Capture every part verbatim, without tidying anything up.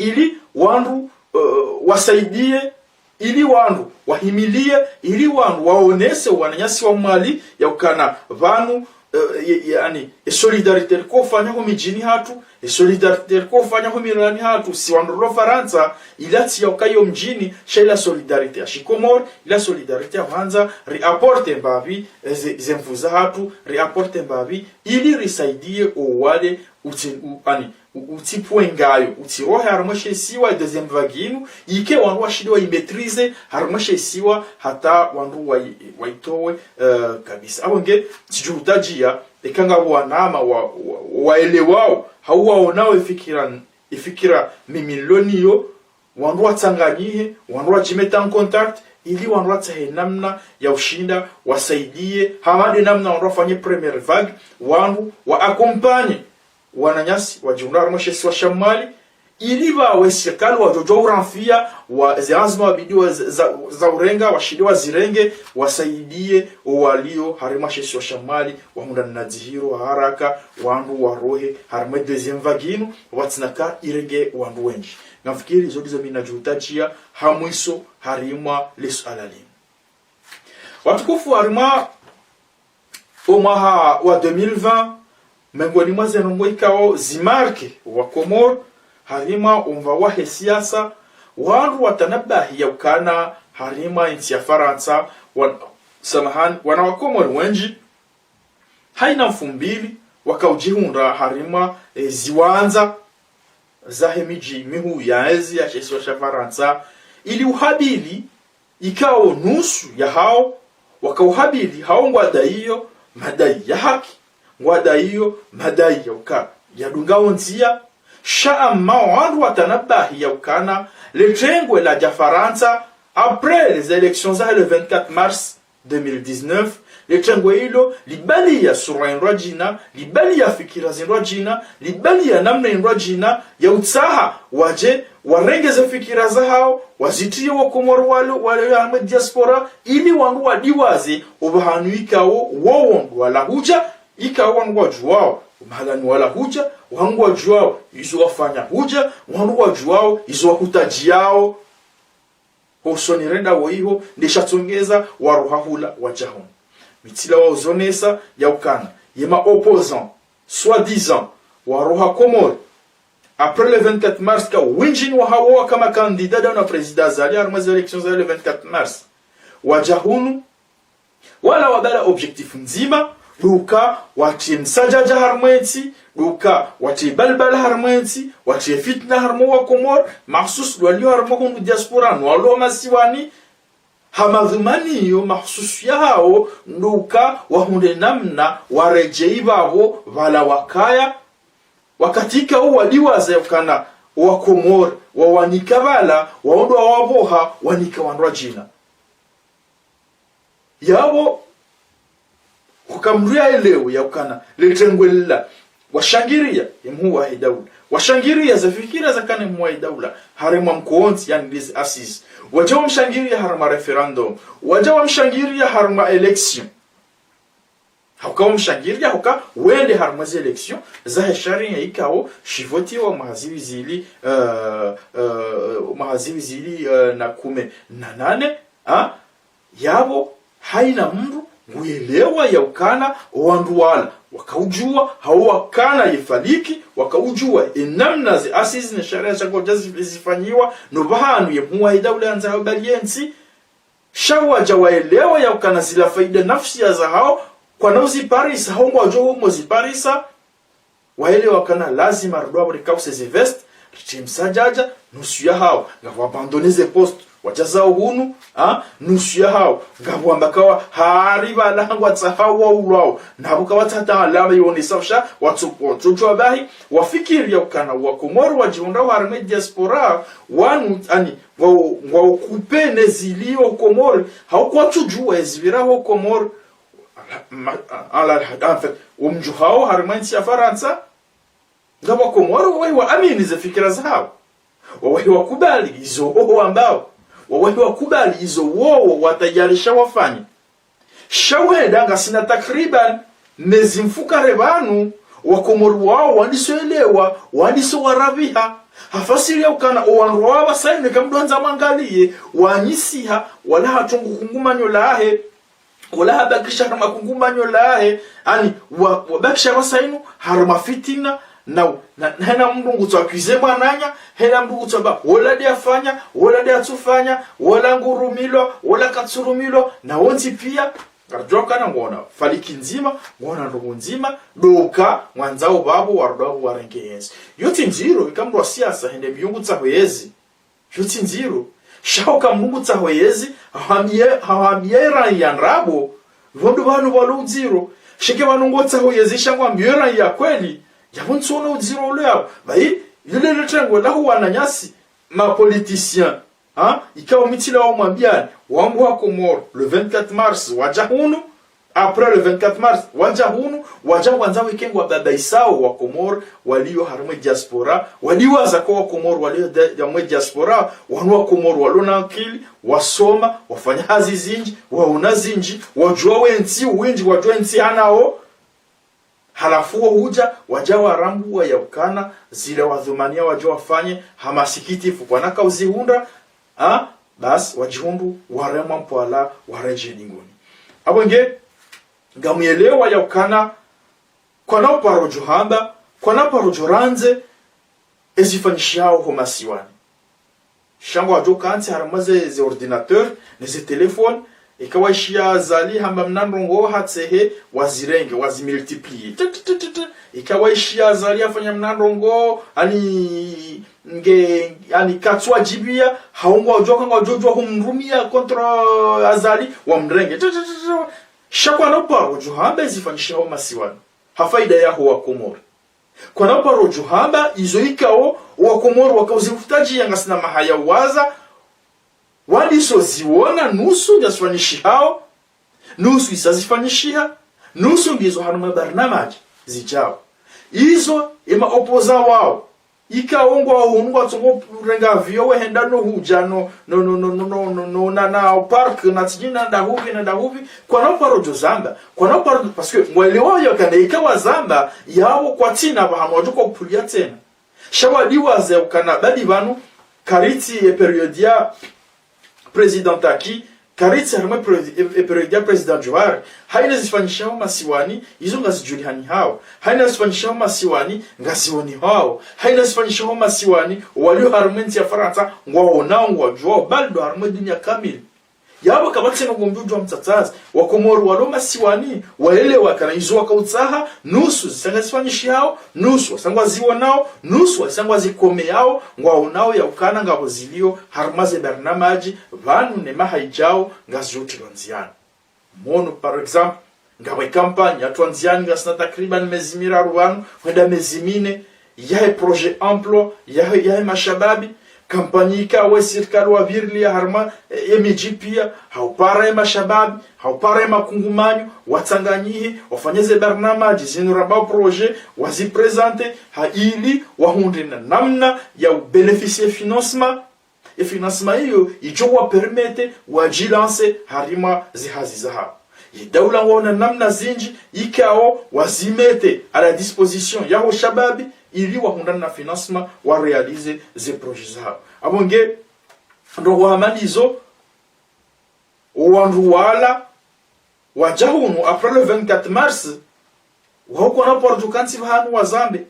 ili wandru, eh, wasaidie, ili wandru wahimilie, ili wandru waonese wananyasi wa Mwali ya ukana pvanu, eh, ye, ye, yaani, e solidarité riko ufanya ho midjini hatru, e solidarité riko ufanya ho milolani hatru, si wandru rilo Farantsa, ila tsi ya uka iyo mdjini, sha ila solidarité ya shikomori, ila solidarité ya hwandza, ri apporte mbapvi, eh, ze, ze nvu zahatru, ri apporte mbapvi, ili risaidie owale, utsi, u, yaani, u, utsipvwe ngayo, utsirohe harimwa she isiwa, e deuxième vague inu, yike wandru washinde wayi maîtriser harimwa she isiwa, hata wandru wayi, wayitowe, eh, kabisa. Apvo nge, tsidjo hutadjia, eka ngapvo wanama wa, wa, waelewao, hau waonao e fikira, e fikira mimi nilo nayo, wandru watsanganyihe, wandru wadjimeta en contact, ili wandru watsahe namna ya ushinda wasaidie, hama nde namna wandru wafanye première vague, wandru wa accompagner wananyasi wadjihundra harimwa she isiwa sha Mwali, ili pvawe sirikali wadjodjo uramfia, wa, ze anzima wabidi wa, za, za urenga, washinde wazirenge, wasaidie owalio harimwa she isiwa sha Mwali, wahundra na dzihiro haraka, wandru warohe harimwa e deuxième vague inu, pvatsina ka irenge wandru wendji. Ngamfikiri izo ndizo mi nadjo hutadjia ha mwiso harimwa le suala linu. Watukufu, harimwa omwaha wa deux mille vingt, mengoni mwa ze ndrongoo ikao zimarqué wa Komori, harimwa omva wahe siasa, wandru watanabahi ya ukana harimwa entsi ya Farantsa, wan-, samahani, wana wa Komori wendji, haina mfumbili, wakaudjihundra harimwa, eh, ziwandza zahe midji mihuu ya ezi ya she isiwa sha Farantsa, ili uhabili ikao nusu yahao, wakauhabili hao ngwadaiyo madai ya haki, ngwadaiyo madai ya uka yadungao ndzia, sha amma wandru watanabahi ya ukana, le tengwe ladja Farantsa, après les élections za le vingt-quatre mars, deux mille dix-neuf, le tengwe ilo, libaliya sura indrwadjina, libaliya fikira zindrwadjina, libaliya namna indrwadjina, ya utsaha, wadje, warenge ze fikira zahao, wazitriye wa Komori walo, walo ya harimwa diaspora, ili wandru wadiwaze, opvahanu ikao, wowo ndo wala hudja, ikao wandru wadjuwao, mahalani wala hudja, wandru wadjuwao, izo wafanya hudja, wandru wadjuwao, izo wahutadjiao. Hosoni renda wo iho, nde shatsongeza waroha hula wadja hunu. Mi tsilawa uzonesa ya ukana, ye ma opposants, soi-disant, waroha Komori, après le vingt-quatre mars, ka windjini wahao waka ma candidat dahuna président Azali, harimwa ze élections za le vingt-quatre mars. Wadja hunu, wala wabala objectif ndzima, ndo uka watriye msadjadja harimwa entsi, ndo uka watriye balbala harimwa entsi, watriye fitna harimwa wa Komori, mahsusu ndo walio harimwa hunu diaspora, no walio masiwani, ha madhumuni yo mahsusu yahao, ndo uka wahundre namna waredjeyi pvapvo pvala wakaya, wakati ikao wadiwaza ya ukana wa Komori, wawanika pvala, wao ndo wawapvoha, wanika wandru wadjina. Yapvo, huka mndru yaelewe ya ukana, le tengwe lila, washangiriya, ye mhuu wahe daula. Washangiriya ze fikira zakana ye mhuu wahe daula, harimwa mkontsi, yaani les assises. Wadja wamshangiriya harimwa référendum. Wadja wamshangiriya harimwa élection. Hauka wamshangiriya, hauka wende harimwa ze élection, zahe sharia ikao, shivotiwa mwaha zihwi zili, eh, eh, mwaha zihwi zili, eh, na kume na nane, ha? Yapvo, haina mndru nguelewa ya ukana, owandru wala, wakaudjuwa, hau wakana ye faliki, wakaudjuwa, e namna ze assises ne sharia shakaudja zi-, zifanyiwa, no pvahanu ye mhuu wahe daula yandza habari yentsi, sha wadja waelewa ya ukana zila faida nafsiya zahao, kwana uziparisa, hau ngwadjo humo ziparisa, waelewa ukana lazima ridjuwa pvo rikause ze veste, ritriye msadjadja, nusu yahao, ngapvo abandonné ze poste, wadja zao hunu, ha, nusu yahao, ngapvo wamba kawa, hari pvala ngwatsahao waulwao, napvo kawatsaha alama yonesa usha, watso, watsodjuwa bahi, wafikiri ya ukana, wa Komori wadjihundrao harimwa diaspora, wanu, yaani, ngwao, ngwao occupé ne zilio Komori, hau kwatsudjuwa ezipvira ho Komori, ala, ma, ala, en fait, womdjuhao harimwa entsi ya Farantsa, ngapvo wa Komori wawahi waamini ze fikira zahao. Wawahi wakubali izo oho wambao. Wawahi wakubali izo wowo watayarisha wafanye. Sha wenda ngasina takriban mezi mfukare pvanu, wa Komori wao wandiso elewa, wandiso warapviha. Hafasiri ya ukana owandru wa pvasa inu eka mdru handza mwangaliye, wanyisiha, wala hatsungu kungumanyo lahe, wala habakisha harumwa kungumanyo lahe, ani, wa, wabakisha pvasa inu, harumwa fitina, na, na, na hena mdru ngutso accuser mwananya, hena mdru ngutso amba, wola nde afanya, wola nde atsufanya, wola ngurumilwa, wola katsurumilwa, na wontsi pia, ngaridjuwa ukana ngwaona faliki ndzima, ngwaona ndrongoo ndzima, ndo uka ngwandzao pvapvo warudi pvapvo warenge yentsi. Yo tsi ndziro, eka mdru wa siasa hende mbi yo ngutsaho yezi. Yo tsi ndziro. Sha uka mdru ngutsaho yezi, hahwambiye, hahwambiye raiya ndrabo, pvo ndo pvanu pvwalo udziro. Sha eka pvanu ngotsaho yezi sha ngwambiyo raiya kweli, yapvo ntsuona udziro ulo yapvo. Bahi, lile le tengwe laho wananyasi, ma politiciens, ha? Ikao mi tsilawa umwambiyani, wangu wa Komori, le vingt-quatre mars, wadja hunu, après le vingt-quatre mars, wadja hunu, wadja ngwandzao weke ngwababaisao wa Komori, walio harumwa e diaspora, waliwaza ko wa Komori, walio de, harumwa e diaspora, wanu wa Komori, walo na akili, wasoma, wafanya hazi zindji, waona zindji, wadjuwa wentsi, windji, wadjuwa entsi hanao, halafu wo hudja, wadja warambuwa ya ukana, zile wadhumaniya wadja wafanye, ha masikitifu kwana kauzihundra, ha, basi, wadjihundru, waremwa mpwala, waredjei dingoni. Apvo nge, ngamuyelewa ya ukana, kwana uparo djo hamba, kwana uparo djo randze, ezifanyishihao ho masiwani. Sha ngwadjo kantsi harumwa ze, ze ordinateur, ne ze téléphone, eka waishiya Azali hamba mna ndrongoo hatsehe, wazirenge, wazimultiplier. Tut, tut, tut, tut. Eka waishiya Azali hafanya mna ndrongoo, ani nge, ani katsuwadjibiya, hau ngwadjo ka ngwadjo djuwa humrumiya contre Azali, wamrenge. Tut, tut, tut, tut. Sha kwana uparo djo hamba ezifanyishihao masiwani. Ha faida yaho wa Komori. Kwana uparo djo hamba, izo ikao, wa Komori wakao zihutadjiya ngasina mahaya waza, wadiso ziona, nusu ngazifanyishihao, nusu isa zifanyishiha, nusu ngizo harumwa barnamaji zidjao. Izo, ema opposants wao, ikao ngwao hunu ngwatsongo renga avion wehenda no hudja no, no, no, na, na, o parc, na tsidjina ndahupvi, na ndahupvi, kwana uparo djo zamba, kwana uparo, parce que ngwaelewa ya ukana eka wazamba, yapvo kwatsina pvahanu wadjo ka upvulia tsena. Sha wadiwaza ya ukana, badi pvanu, karitsi e période ya Président Taki, karitsi harumwa e pré, e, e période ya Président Djohar, haina zifanyishihao masiwani, izo ngazidjulihanihao. Haina zifanyishihao masiwani, ngazionihao. Haina zifanyishihao masiwani, walio harumwa entsi ya Farantsa, ngwaonao, ngwadjuwao, bali ndo harumwa e dunia kamili. Yapvo kapvatsi ndrongoo mbi udjo mtsatsaza, wa Komori walo masiwani, waelewa kana izo wakautsaha, nusu zisa ngazifanyishihao, nusu wasa ngwazionao, nusu wasa ngwazikomeyao, ngwaonao ya ukana ngapvo zilio, harumwa ze barnamaji, pvanu ne maha idjao, ngazidjo trilwa ndziani. Mono, par exemple, ngapvo e campagne, yatrilwa ndziani ngasina takriban mezi miraru pvanu, hwenda mezi mine, yahe projet emploi, yahe, yahe mashababi, campagne ikao e sirikali wapvirilia harumwa, e, e midji pia, ha upara e mashababi, ha upara e makungumanyo, watsanganyihe, wafanye ze barnamaji, zinu ramba projet, waziprésenter, ha ili, wahundre na namna ya ubénéficier financement, e financement iyo idjo wapermettre wadjilancer harumwa zihazi zahao. Ye daula ngwaona namna zindji ikao wazimettre à la disposition yaho shababi ili wahundrane na financement waréaliser ze projets zahao. Apvo nge ndrongoo hama ndizo, owandru wala wadja hunu après le vingt-quatre mars, wao kwana uparo djo kantsi pvahanu wazambe.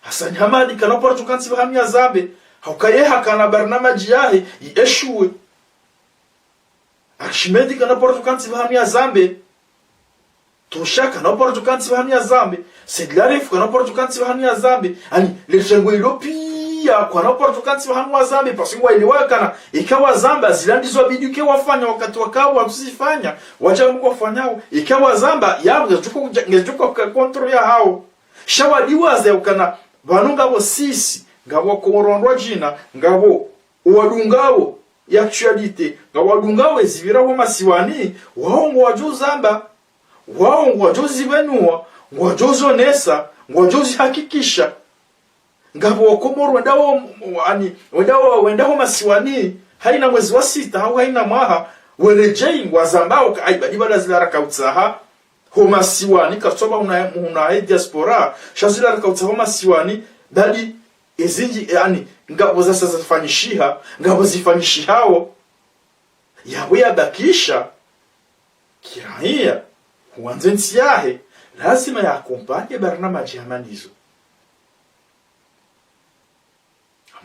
Hassani Hamadi kana uparo djo kantsi pvahanu yazambe. Hauka ye hakana barnamaji yahe, yi échoué. Archimède kana uparo djo kantsi pvahanu yazambe. Tosha kana uparo djo kantsi pvahanu yazambe. Said Larif kana uparo djo kantsi pvahanu yazambe. Ani, le tengwe ilo pia, kwana uparo djo kantsi pvahanu wazambe. Parce que ngwaelewa ya ukana, eka wazamba, zila ndizo yabidi ke wafanya wakati wakao, watsuzifanya, wadja mko wafanyao. Eka wazamba, yapvo ngezidjo ka, ngezidjo ka contre yahao. Sha wadiwaza ya ukana, pvanu ngapvo sisi, ngapvo Komori wandru wadjina, ngapvo owadungao e actualité, ngapvo wadungao ezipvirao ho masiwani, wao ngwadjo zamba, wao ngwadjo zipvenua, ngwadjo zonesa, ngwadjo zihakikisha. Ngapvo Wakomori wendao, ani, wendao, wendao masiwani, haina mwezi wa sita, hau haina mwaha, weredjei ngwazambao ka, ayi, badi pvala zila rakautsaha ho masiwani, karitsuamba huna, huna he diaspora, sha zila rakautsaha ho masiwani, badi Ezindji, yaani, ngapvo zasa zafanyishiha, ngapvo zifanyishihao, yapvo yabakisha, kiraiya, huwandza entsi yahe, lazima ya accompagner barnamaji hama ndizo.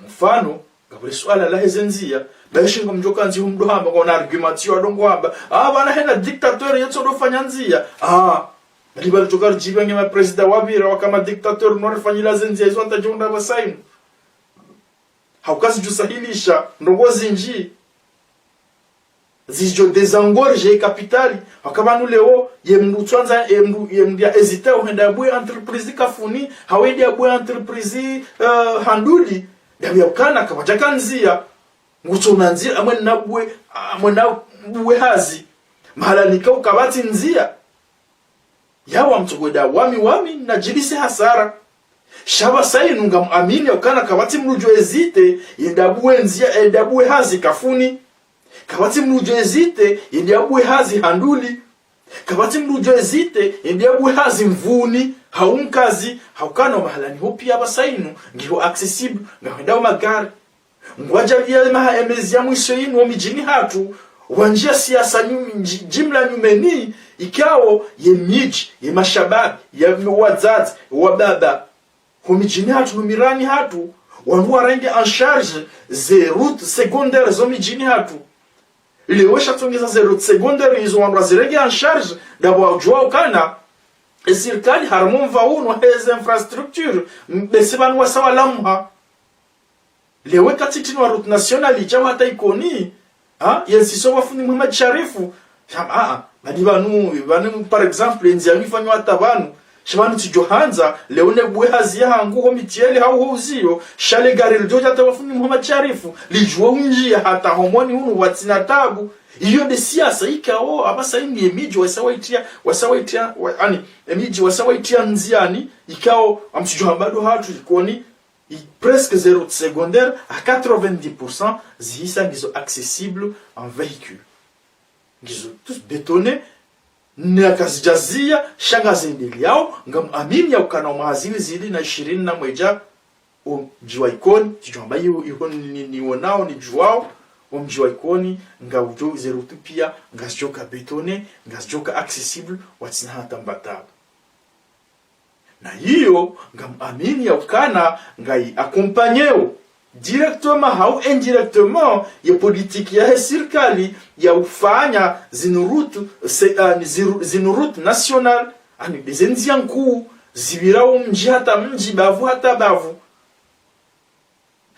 Mfano, ngapvo le suala lahe ze ndziya, bayishi ngamdjo kandzi humdru hamba, ngona argument yo wadrongo hamba, ah, pvanu hena dictateur yetsodo fanya ndziya. Ah, bali pvali djo karidjibiwa nge ma président wapvira waka ma dictateur no rifanyila ze ndziya izo hata djo unda pvasa inu. Hauka zidjo sahilisha ndrongo zindji. Zidjo désengorger capitale. Hauka pvanu leo, ye mdru tswandza, ye mdru, ye mdru ya hésiter uhenda yabuwe entreprise Kafuni, hau yende yabuwe entreprise, eh, Handuli. Ndapvi yaukana kapvadjaka ndziya. Ngutsona ndziya, amwe nabuwe, amwe nabuwe hazi. Mahala nikao kapvatsi ndziya. Yawa mtsokwenda wami wami nadjilise hasara. Sha pvasa inu ngamwamini yaukana kapvatsi mdru djo hésiter yende yabuwe ndziya, yende yabuwe hazi Kafuni. Kapvatsi mdru djo hésiter yende yabuwe hazi Handuli. Kapvatsi mdru djo hésiter yende yabuwe hazi Mvuni, hau Mkazi, haukana mahala niho piya pvasa inu ngiho accessible, ngahwendao magari. Ngwadjaliya maha emezi ya mwiso inu homidjini hatru, wandjiya siasa nyum-, dji-, djimla nyumeni, ikao ye midji, ye mashababi, ye wadzadze, wababa. Homidjini hatru, no mirani hatru, wandru warenge en charge ze routes secondaires zo midjini hatru. Leo sha tsongeza ze routes secondaires izo wandru wazirenge en charge, ndapvo wadjuwa ukana, e sirikali harimwa omva unu, heze infrastructure, m-, bese pvanu wasa walamuha. Leo eka tsi tsi no route nationale idjao hata Ikoni, ha? Yentsiso wa fundi Muhammad Sharifu. Sham-, ah, ah. Badi pvanu, pvanu, par exemple, endziya yifanywa hata pvanu. Sha pvanu tsidjo handza, leo nebuwe hazi yahangu ho Mitiele hau ho Uziyo. Sha le gari lidjo dja hata wa fundi Muhammad Sharifu. Lidjuwe undjiya hata homoni unu pvatsina tabu. Iyo nde siasa ikao, apvasa inu ye midji wasa waitiya, wasa waitiya, wa-, yaani, e midji wasa waitiya ndziyani, ikao, ngamtsidjo hamba ndo hatru Ikoni, i presque ze routes secondaires à quatre-vingt-dix pour cent zihisa ngizo accessibles en véhicule. Ngizo tous bétonnées, na kazidjaziya, sha ngazendeleyao, ngamwamini yaukana omwaha zili zili na ishirini na mwedja, omdji wa Ikoni, tsidjo hamba iho, iho ni, ni, niwonao, nidjuwao, omdji wa Ikoni, ngaudjo ze routes piya, ngazidjoka bétonnées, ngazidjoka accessibles, watsina hata mbatabu. Na iyo, ngamwamini yaukana, ngayi accompagnéo directement hau indirectement ye politique yahe sirikali ya ufanya zinu routes, se-, ah, ni ziru-, zinu routes nationales, yaani, nde ze ndziya nkuu, zipvirao mdji hata mdji, bavu hata bavu.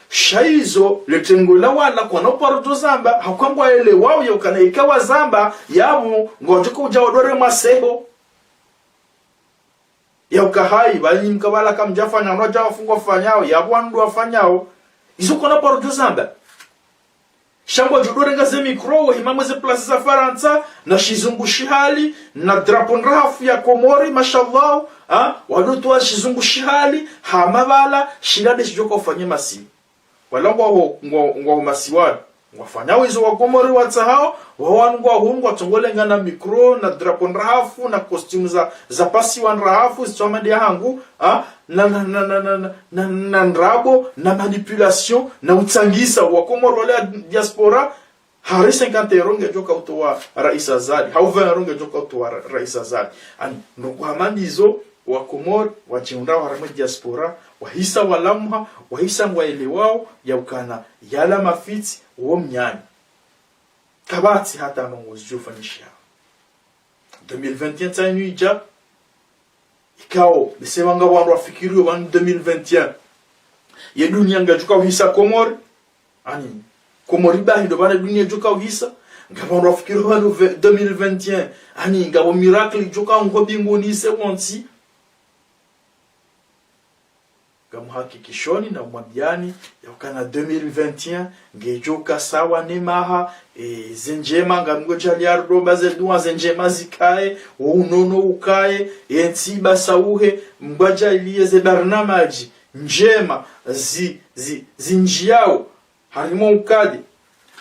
Sha izo, le tengo la wala kwana uparo djo zamba, hauka ngwaelewao yaukana ika wazamba, yapvo, ngwadjoka udja wadore maseho. Yauka hayi, pvanu mkabala kamdjafanya, no dja wafunga wafanyao, yapvo wandru wafanyao. Izo kwana paro djo zamba. Sha ngwadjo dorenga ze micro, wahime mwe ze place za Farantsa, na shizungu shihali, na drapeau ndrahafu ya Komori, mashallah, ha? Wadotowa shizungu shihali, hama pvala, shila nde shidjoka ufanye masiwa. Wala ngwaho, ngwa-, ngwaho masiwani. Ngwafanyao izo Wakomori watsahao, wawanu ngwahunu ngwatsongolenga na micro, na drapeau ndrahafu, na costume za, za pasiwa ndrahafu, zitswa madi yahangu, ha? Na, na, na ndrabo, na manipulation, na utsangisa Wakomori wale ya diaspora, hari cinquante euros ngedjoka utowa Rais Azali, hau vingt euros ngedjoka utowa Ra-, Rais Azali. Yaani, ndrongo hama ndizo, Wakomori, wadjihundrao harimwa diaspora, wahisa walamuha, wahisa ngwaelewao, yaukana, yala mafitsi, wo mnyanya. Kapvatsi hata ndrongo zidjofanyishiha. Deux mille vingt et un tsa inu idja, ikao, bese pvanga wandru wafikiriyo pvanu deux mille vingt et un. Ye duniya ngedjoka uhisa Komori, yaani, Komori bahi ndo pvanu duniya idjoka uhisa, ngapvo wandru wafikiriyo pvanu ve-, deux mille vingt et un, yaani, ngapvo miracle idjoka ungo mbinguni ise wontsi. Ngamhakikishoni na umwambiyani, yaukana deux mille vingt et un, ngedjoka sawa ne maha, e, ze ndjema, ngamdjo djaliya ridjo omba ze duwa ze ndjema zikaye, wo unono ukaye, ye ntsi ibasauhe, Mngu adjaliye ze barnamaji ndjema, zi, zi, zindjiyao, harimwa ukadi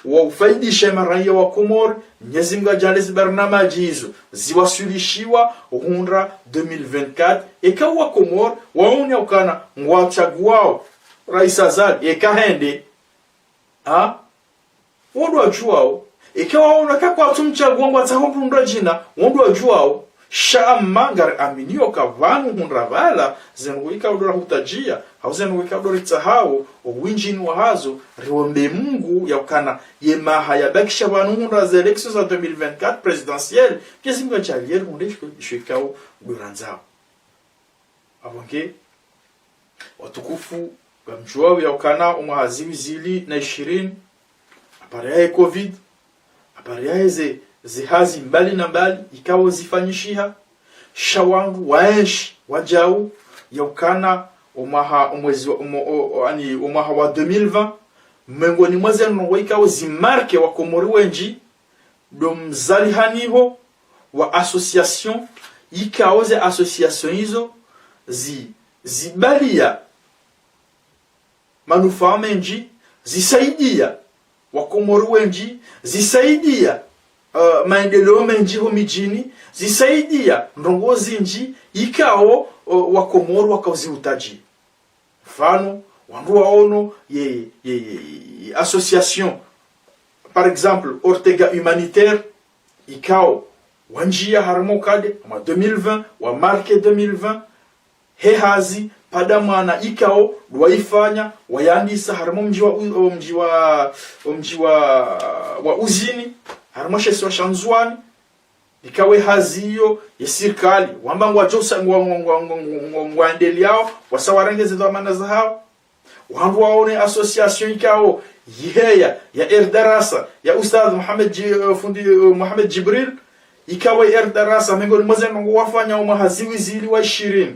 wa ufaidisha maraiya wa Komori, Mnyezi Mngu adjaliye ze barnamaji izo ziwaswilishiwa uhundra deux mille vingt-quatre, eka wa Komori waone ukana ngwatsaguwao Rais Azali, eka hende, ha? Wo ndo wadjuwao. Eka waona ka kwatsu mtsagua ngwatsaho mndru ndjina, wo ndo wadjuwao. Sha amma ngari aminio ka pvanu hundra pvala, ze ndrongoo ikao ndo rahutadjia, hau ze ndrongoo ikao ndo ritsahao, owindjini wahazo, riombe Mungu yaukana ye maha yabakisha pvanu hundra ze élections za deux mille vingt-quatre présidentielles, Mwenyezi Mungu yadjaanlie rihundre isho, isho ikao ndo randzao. Apvo nge, watukufu, ngamdjuwao yaukana omwaha zihwi zili na ishirini, apare yahe covid, apare yahe ze, ze hazi mbali na mbali ikao zifanyishiha, sha wandru waenshi wadjau yaukana omwaha, omwezi wa, omo-, o-, o-, ani, omwaha wa deux mille vingt, mengoni mwa ze ndrongoo ikao zimarke wakomori wendji, ndo mzalihaniho wa association, ikao ze association izo zi, zibalia manufaa mendji, zisaidia wakomori wendji, zisaidia, eh, maendeleo mendji ho midjini, zisaidia ndrongoo zindji ikao, eh, wakomori wakao zihutadji. Mfano, wandru waono ye, ye, ye, ye association, par exemple, Ortega Humanitaire, ikao wandjia harimwa okadre, mwa deux mille vingt, wamarke deux mille vingt, he hazi, pvadja mwana ikao, waifanya, wayandisa harimwa omdji wa U-, omdji wa, omdji wa, wa Uzini, harimwa she isiwa sha Ndzuwani, ikao ye hazi iyo ye sirikali, wamba ngwadjo sa-, ngwa, ngwa, ngwaendeleao, wasa warenge ze dhwamana zahao. Wandru waone association ikao, yiheya, ya Erdarasa, ya Ustadh Mohamed Dji-, eh, fundi, eh, Mohamed Djibril, ikao ye Erdarasa, mengoni mwa ze ndrongoo wafanya omwaha zihwi zili na ishirini.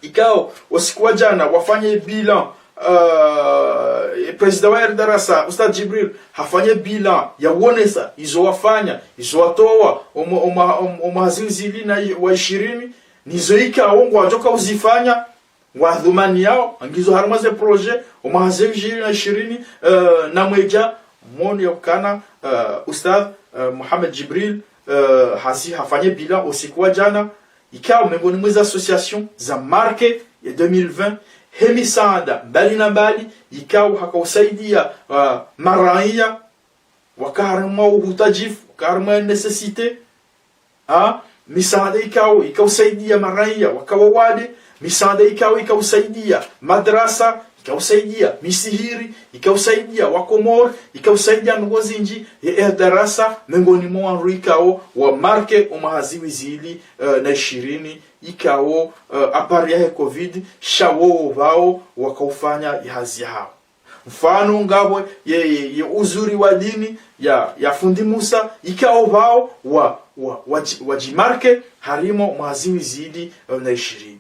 Ikao, osiku wa djana, wafanye bilan, eh, président wa Erdarasa, Ustadh Djibril, hafanye bilan, yawonesa, izo wafanya, izo watowa, omo-, oma-, om-, omwaha zihwi zili na i-, wa ishirini, nizo ikao ngwadjoka uzifanya, ngwadhumaniao, ngizo harimwa ze projet, omwaha zihwi zili na ishirini, eh, na mwedja, mwono yaukana, eh, Ustadh, eh, Mohamed Djibril, eh, hazi hafanye bilan osiku wa djana, ikao mengoni mwa ze association zamarke ye deux mille vingt, he misaada mbali na mbali, ikao haka usaidia, eh, maraiya, waka harimwa uhutadjifu, waka harimwa nécessité, ha, misaada ikao, ika usaidia maraiya, waka wawade, misaada ikao, ika usaidia madrasa, ika usaidia misihiri, ika usaidia wakomori, ika usaidia ndrongoo zindji, ye Erdarasa, mengoni mwa wandru ikao, wamarke omwaha zihwi zili, eh, na ishirini, ikao, eh, apare yahe covid, sha wowo pvao, waka ufanya ye hazi yahao. Mfano ngapvo ye, ye, ye Uzuri wa Dini ya, ya fundi Musa, ikao pvao wa, wa, wa, wadji-, wadjimarke harimwa omwaha zihwi zili, eh, na ishirini.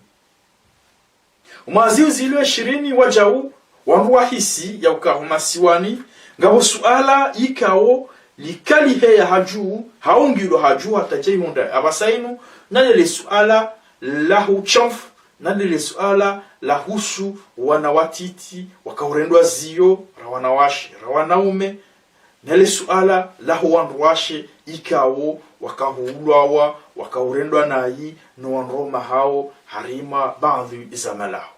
Omwaha zihwi zili na ishirini wadjau, wandru wahisi yauka ho masiwani, ngapvo suala ikao likaliheya hadju, haungilwa hadju hata djayihundra apvasa inu, nalele suala la hutshamfu, nalele suala lahusu wana watiti, waka urendwa ziyo, ra wanawashe, ra wanaume, nalele suala laho wandru washe, ikao waka huulwawa, waka urendwa nayi, no wandru wamahao, harimwa baadhwi za malaho.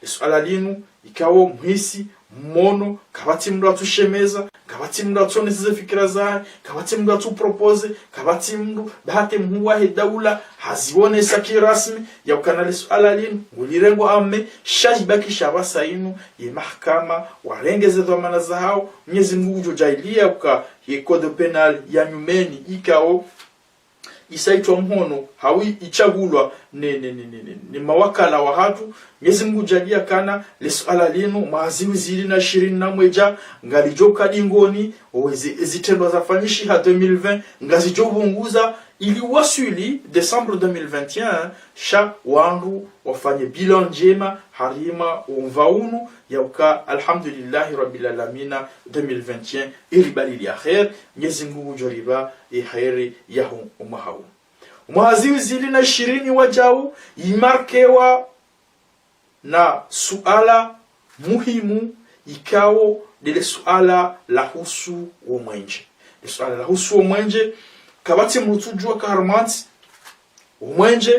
Le suala linu, ikao muhisi, mwono, kapvatsi mndru atsushemeza, kapvatsi mndru atsuonesa ze fikira zahe, kapvatsi mndru atsupropose, kapvatsi mndru, bahati mhuu wahe daula, hazionesa kirasmi, yaukana le suala linu, ngulirengo ame, sha libakisha apvasa inu, ye mahakama, warenge ze dhwamana zahao, Mwenyezi Mungu ngudjo djaalia uka, ye code pénal ya nyumeni, ikao, isa itrwa mhono, hau itsagulwa ne, ne, ne, ne, ne, ne mawakala wahatru. Mwenyezi Mungu djaalia kana le suala linu, mwaha zihwi zili na ishirini na mwedja, ngalidjo ka dingoni, o ezi, ezitrendwa zafanyishiha deux mille vingt, ngazidjo pvunguza, ili waswili décembre deux mille vingt et un, sha wandru wafanye bilan ndjema, harimwa omva unu, yauka, alhamdulillahi rabbil alamina, deux mille vingt et un, iribalilia kheri, Mwenyezi Mungu ngudjo ripva ye kheri yaho omwaha unu. Omwaha zihwi zili na ishirini wadjau, imarkewa na suala muhimu, ikao ndele suala lahusu wo mwenje. Le suala lahusu wo mwenje, kapvatsi mndru utsudjua ka harimwantsi, wo mwenje,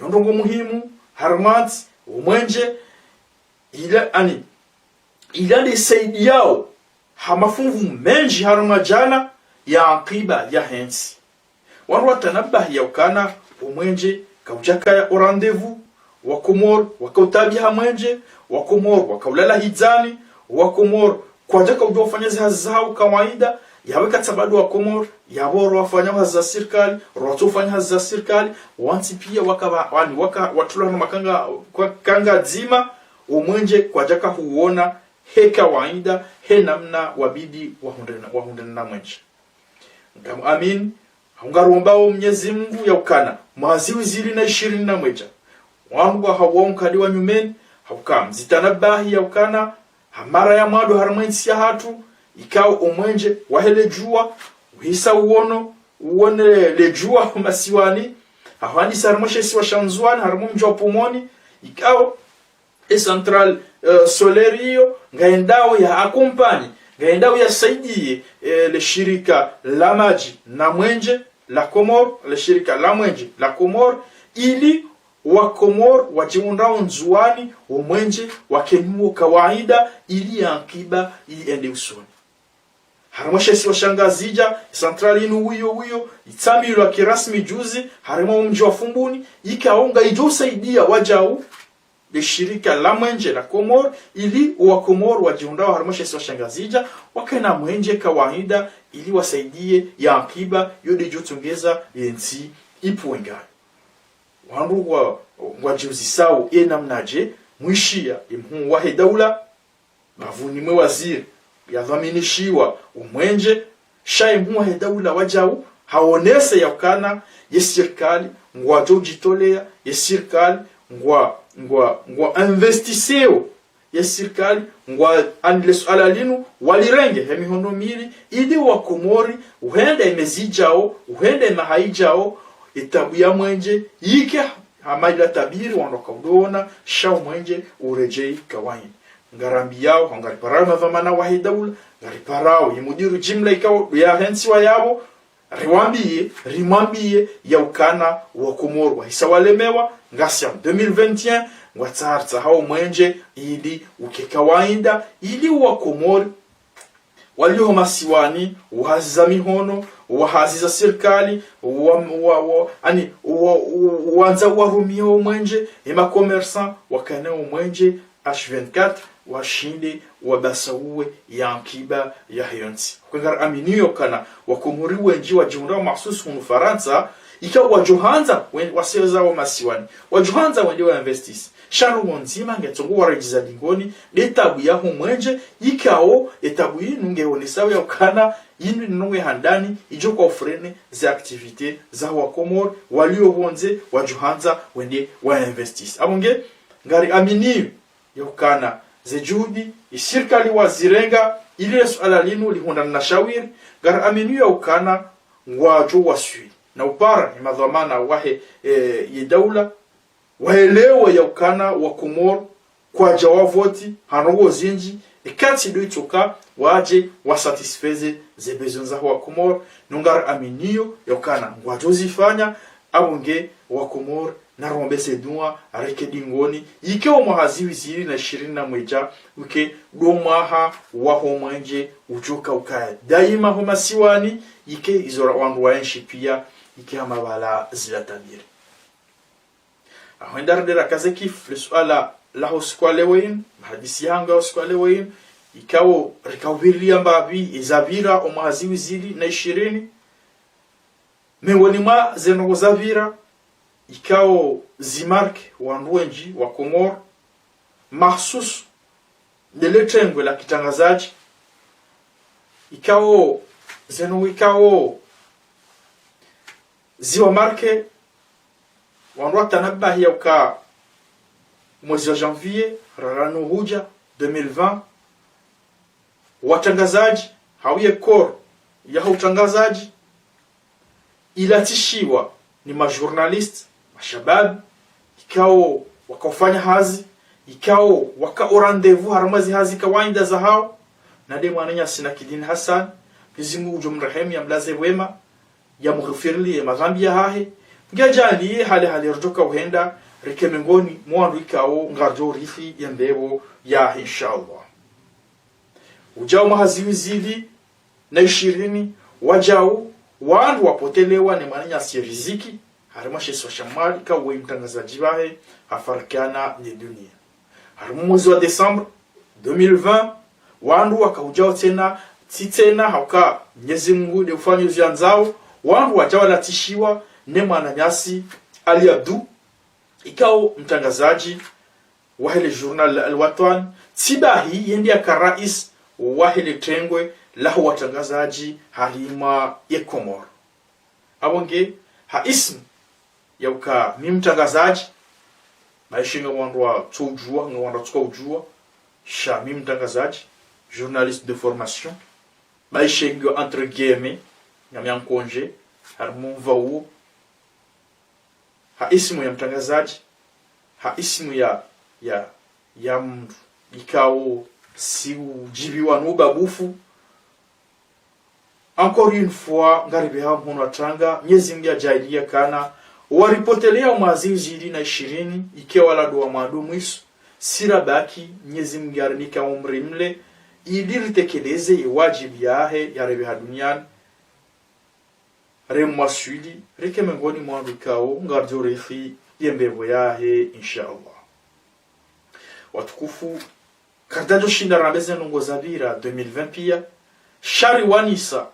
yo ndrongoo muhimu, harimwantsi, wo mwenje, ila, ani, ila nde isaidiyao ha mafunvu mendji harumwa djana ya ankiba yahe ntsi. Wandru watanabahi ya ukana omwenje kaudjakaya o rendez-vous, Wakomori wakautabiha mwenje, Wakomori wakaulala hidzani, Wakomori kwadjaka udjo ufanya zihazi zahawo kawaida, yawe katsabadu Wakomori, yawe oro wafanya hazi za sirikali, oro watso ufanya hazi za sirikali, wantsi piya waka, wani waka, watulwa na makanga, kwa, kanga dzima, omwenje kwadjaka huona he kawaida, he namna wabidi wahundre na, wahundre na mwenje. Ngam amini, hau ngaromba o Mnyezi Mungu ya ukana, mwaha zihwi zili na ishirini na mwedja, wandru wahawa unkadi wa nyumeni, hauka mzitanabahi ya ukana, ha mara ya mwando harumwa entsi yahatru, ikao omwenje wahe le djuwa, uhisa uono, uone le djuwa ho masiwani, hahwandisa harumwa she isiwa sha Ndzuwani, harumwa mdji wa Pomoni, ikao e centrale, eh, solaire iyo, ngayendao ya accompagner, ngayendao ya saidiye, eh, le shirika la madji na mwenje la Komori, le shirika la mwenje la Komori, ili Wakomori wadjihundrao Ndzuwani, omwenje wakenuwo kawaida, ili ya ankiba, ili ende usoni. Harumwa she isiwa sha Ngazidja, centrale inu wiyo wiyo, itsambilwa kirasmi juzi, harumwa omdji wa Fumbuni, ikao ngayidjo usaidiya wadjau, le shirika la mwenje la Komori, ili Wakomori wadjihundrao harumwa she isiwa sha Ngazidja, wakena mwenje kawaida, ili wasaidiye ya ankiba, yo ndedjo tsongeza yentsi ipvuwe ngayo. Wandru wa, ngwadjiuzisao, e namnadje, mwishiya, e mhuu wahe daula, bapvuni mwe waziri, yadhwaminishiwa omwenje, sha e mhuu wahe daula wadjau, haonese ya ukana, ye sirikali, ngwadjo udjitolea, ye sirikali, ngwa, ngwa, ngwa investiseo, ye sirikali, ngwa, ani le suala linu, walirenge, he mihono mili, ili Wakomori, uhenda emezi idjao, uhenda emaha idjao, etabu ya mwenje, yike hama ila tabiri wandru wakaudona, sha omwenje uredjei kawaida. Ngarambiyao, hau ngariparao madhwamana wahe daula, ngariparao ye mudiru jimla ikao yahe ntsi wayapvo, riwambiye, rimwambiye, ya ukana Wakomori wahisa walemewa, ngasi en deux mille vingt et un, ngwatsaha ritsaha omwenje, ili uke kawaida, ili Wakomori, walio ho masiwani, wahazi za mihono, wahazi za sirikali, wa, wa, wa, ani, wa, wa, wandza warumiye omwenje, ema commerçant, wakane omwenje, H vingt-quatre, washinde, wabasauwe, ya ankiba, yahe yontsi. Kwe ngari aminiyo ukana, Wakomori wendji wadjihundrao mahsusu hunu Farantsa, ikao wadjohandza, wen-, waseza wa masiwani, wadjohandza wende wa investis. Sha ndrongoo ndzima ngetsongo waredjeza dingoni, nde tabu yaho mwenje, ikao, etabu inu ngeonesao ya ukana, inu ndrongoo ya handani, idjo kwa ufrene ze activités za Wakomori, walio pvondze, wadjohandza, wende wa investis. Apvo nge, ngari aminiyo ya ukana, ze juhudi, e sirikali wazirenga, ili le suala linu lihundrane na shawiri, ngari aminiyo ya ukana, ngwadjo waswili. Na upara, e madhwamana wahe, eh, ye daula, waelewe ya ukana Wakomori, kwadja wavoti, ha ndrongoo zindji, ekatsi ndo itsoka, wadje wasatisfeze ze besoin zaho Wakomori, no ngari aminiyo ya ukana, ngwadjo zifanya, apvo nge Wakomori, narombese dua, reke dingoni, ike omwaha zihwi zili na ishirini na mwedja, uke ndo mwaha waho mwenje, udjoka ukaya daima ho masiwani, ike izo ra wandru waenshi piya, ike hama pvala zila tabiri. Ahwenda ridera kaze kifu le suala laho usiku wa leo inu, mahadisi yahangu ya usiku wa leo inu, ikao rikauvirilia mbapvi, ezapvira omwaha zihwi zili na ishirini, mengoni mwa ze ndrongoo zapvira, ikao zimarke wandru wendji Wakomori, mahsusu, ndele tengwe la kitrangazadji, ikao, zenu ikao, ziwamarke, wandru watanabahi ya uka mwezi wa janvier, raranu hudja, deux mille vingt, watrangazadji, hau ye corps yaho utrangazadji, ilatsishiwa ni majournaliste, mashababi, ikao wakaufanya hazi, ikao waka o rendez-vous harumwa ze hazi kawaida zahawo, na nde mwananyasi Nakidine Hassan, Mwenyezi Mungu ngudjo mrehemu ya mlaze pvwema, ya mghufiriliye madhambi yahahe, ngedjani hale hale ridjoka uhenda, rike mengoni mwa wandru ikao ngwadjo urithi ye mbepvo yahe, inshallah. Udjao mwaha zihwi zili na ishirini, wadjao wandru wapotelewa ne mwananyasi Riziki, harimwa she isiwa sha Mwali, ikao ye mtrangazadji wahe hafarikana ne dunia. Harimwa mwezi wa décembre deux mille vingt, wandru waka udjao tsena, tsi tsena, hauka Mnyezi Mungu nde ufanyao ziyandzao, wandru wadjao walatsishiwa ne mwananyasi Ali Abdou, ikao mtrangazadji wahe le journal Al-Watwan, tsi bahi ye nde yaka rais wahe le tengwe laho watrangazadji harimwa ye Komori. Apvo nge ha ismu ya uka mi mtrangazadji, maesha nga wandru watso udjua, nga wandru watsuka udjua, sha mi mtrangazadji, journaliste de formation, maesha ngiyo entre guillemets, ngami en congé, harimwa omva uwo, ha ismu ya mtrangazadji, ha ismu ya, ya, ya mndru ikao tsi udjibiwa no ubabufu. Encore une fois, ngaripvehao mhono wa tanga, Mnyezi Mungu yadjaaliya kana, waripotelea mwaha zihwi zili na ishirini, ike wala ndo wa mwando mwiso, si rabaki, Mnyezi Mungu yarinika umri mle, ili ritekeleze ye wadjibu yahe yaripveha duniani. Remwaswili, rike mengoni mwa wandru ikao ngardjo rithi ye mbepvo yahe, insha Allah. Watukufu, karidjadjo shinda rambe ze ndrongoo zapvira deux mille vingt pia, sha riwanisa,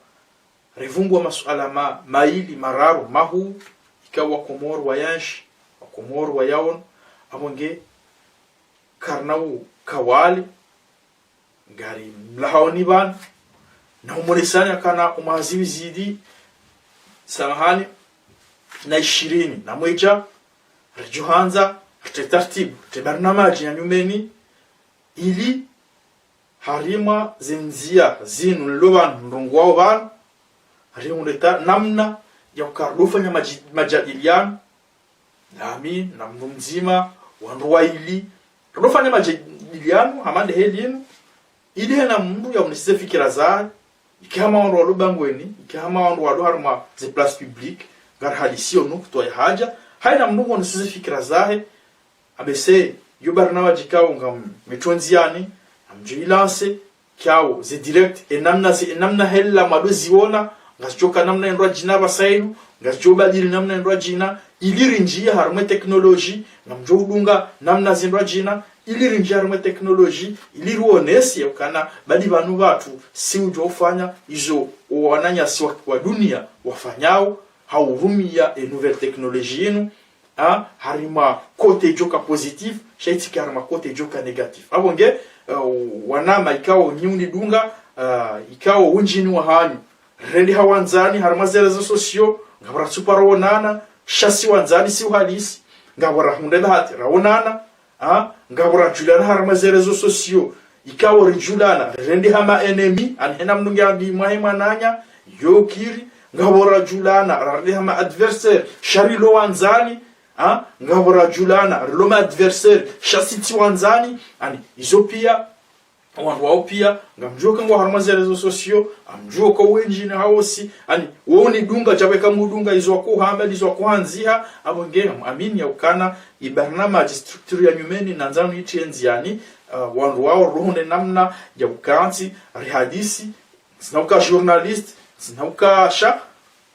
rivungua masuala ma, maili, mararu, mahuu, ikao Wakomori wayenshi, Wakomori wayaono, apvo nge karina ukawali, ngari mlahaoni pvanu, na umonesani akana omwaha zihwi zili, samahani, na ishirini na mwedja, ridjo handza, ritre tartibu, ritre barnamadji ya nyumeni, ili harimwa ze ndzia zinu nilo pvanu, ndrongoo wao pvanu, rihundre ta namna ya uka ridjofanya madji-, madjadiliano, nami, na mndru mdzima, wandru waili, ridjofanya madjadiliano, hama nde heli inu, ili hena mndru yaonese ze fikira zahe, ike hama wandru walo bangweni, ike hama wandru walo harimwa ze place publique, ngarihadisiyo nukutwa ya haja, haina mndru nguonese ze fikira zahe, apvasa, yo barnamadji ikao ngam-, mitrondziani, ngamdjo ilanse, ikao, ze direct, e namna ze, e namna hela mwadjo ziona, ngazidjoka namna endrwadjina pvasa inu, ngazidjo badili namna endrwadjina, ili rindjie harimwa e teknoloji, ngamdjo udunga namna zindrwadjina, ili rindjie harimwa e teknoloji, ili rionese ukana, badi pvanu pvatru, si udjo ufanya, izo, owananyasi wa, wa dunia, wafanyao, ha urumia e nouvelle technologie inu, ha, harimwa côté idjoka positif, sha itsike harimwa côté idjoka négatif. Apvo nge, eh, wanama ikao nyi unidunga, eh, ikao undjini wahanyu, rirendeha wandzani, harimwa ze réseaux sociaux, ngapvo ratsuparo onana, sha si wandzani, si uhalisi, ngapvo rahundre bahati, raonana, ha, ngapvo radjulana harimwa ze réseaux sociaux, ikao ridjulana, rirendeha ma ennemis, ani hena mndru nge ambi mwahe mwananya, yo ukiri, ngapvo radjulana, rarendeha ma adversaires, sha rilo wandzani, ha, ngapvo radjulana, rilo ma adversaires, sha si tsi wandzani, ani, izo pia, wandru wao pia, ngamdjuo ka ngwao harimwa ze réseaux sociaux, ngamdjuo ka wendji na hawosi, ani, wo unidunga, djapvo eka mudunga, izo wakohamba, izo wakohandziha, apvo nge, ngamwamini ya ukana, i barnamadji structure ya nyumeni, nandzani itriye ndziani, ah, wandru wao ruhundre namna ya ukantsi, rihadisi, tsina uka journaliste, tsina uka sha,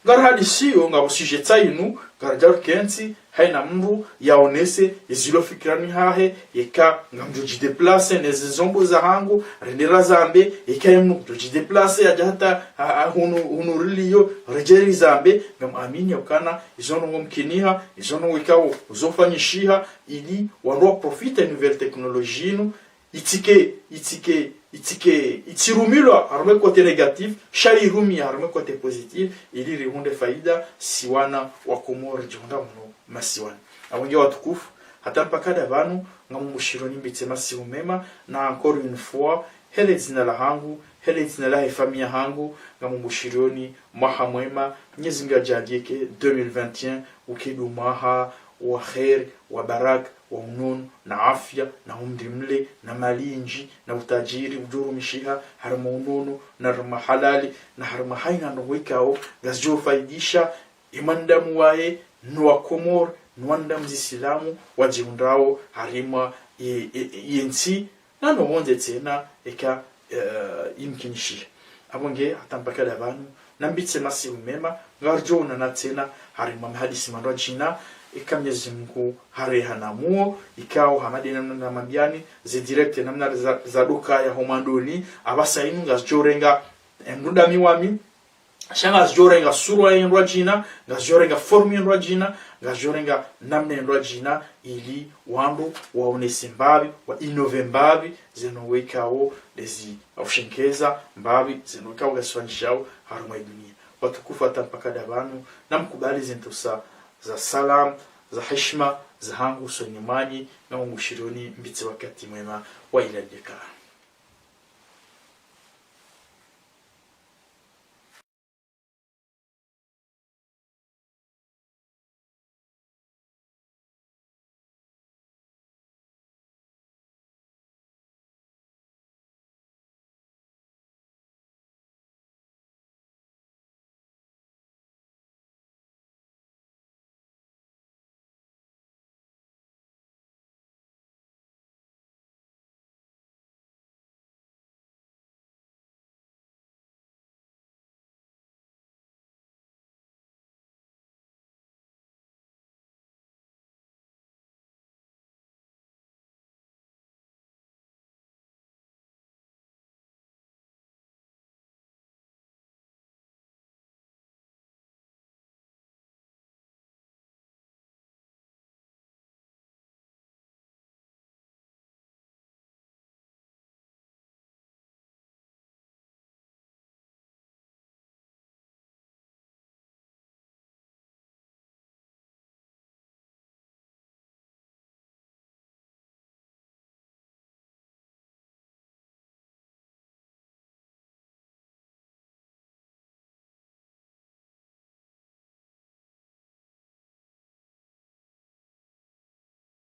ngarihadisiyo, ngapvo sujet tsa inu, ngaridjo rikentsi, haina mndru, yaonese, ezilo fikirani hahe, eka, ngamdjo djidéplacer, ne ze zombo zahangu, rende razambe, eka emndru, djo djidéplacer, yadja hata, ha, ha, hunu, hunu riliyo, redje rizambe, ngamwamini ya ukana, izo ndrongoo mkiniha, izo ndrongoo ikao, uzofanyishiha, ili, wandru waprofite nouvelle technologie inu, itsike, itsike, itsike, itsirumilwa harimwa e côté négatif, sha irumie harimwa e côté positif, ili rihundre faida, si wana wa Komori ridjihundra mno masiwani. Apvo nge watukufu, hata mpaka nda pvanu, ngamumbushironi mbitse masihu mema, na encore une fois, hele dzina lahangu, hele dzina lahe famiyi yahangu, ngamumbushironi mwaha mwema, Mnyezi Mungu yadjaaliye ke deux mille vingt et un, uke ndo mwaha wa kheri, wa baraka, wa unono, na afya, na umri mle, na mali nyindji, na utajiri, udjo rumishiha, harimwa unono, na harimwa halali, na harimwa haina ndrongoo ikao, ngazidjo faidisha, e mwanadamu waye, no wa Komori, no wanadamu zisilamu, wadjihundrao, harimwa, e, e, e, ye ntsi, na no pvondze tsena, eka, eh, imkinishiha. Apvo nge hata mpaka dapvanu, nambitse masihu mema, ngaridjo onana tsena harimwa mahadisi mandrwadjina, eka Mnyezi Mungu harehana muo, ikao hama de namna namwambiani, ze direct namna za, zadokaya ho mwandoni, apvasa inu ngazidjorenga, eh, mdru ndami wami, sha ngazidjorenga surwa ye ndrwadjina, ngazidjorenga forme ye ndrwadjina, ngazidjorenga namna ye ndrwadjina, ili wandru waonese mbapvi, wa innove mbapvi, ze ndrongoo ikao ndezi, au shenkeza mbapvi, ze ndrongoo ikao ngazifanyishao harumwa ye dunia. Watukufu hata mpaka dapvanu, namkubali ze ntrusa za salam, za heshima, zahangu usoni mwanyu, na ungushirioni mbitse wakati mwema wa ila liqa.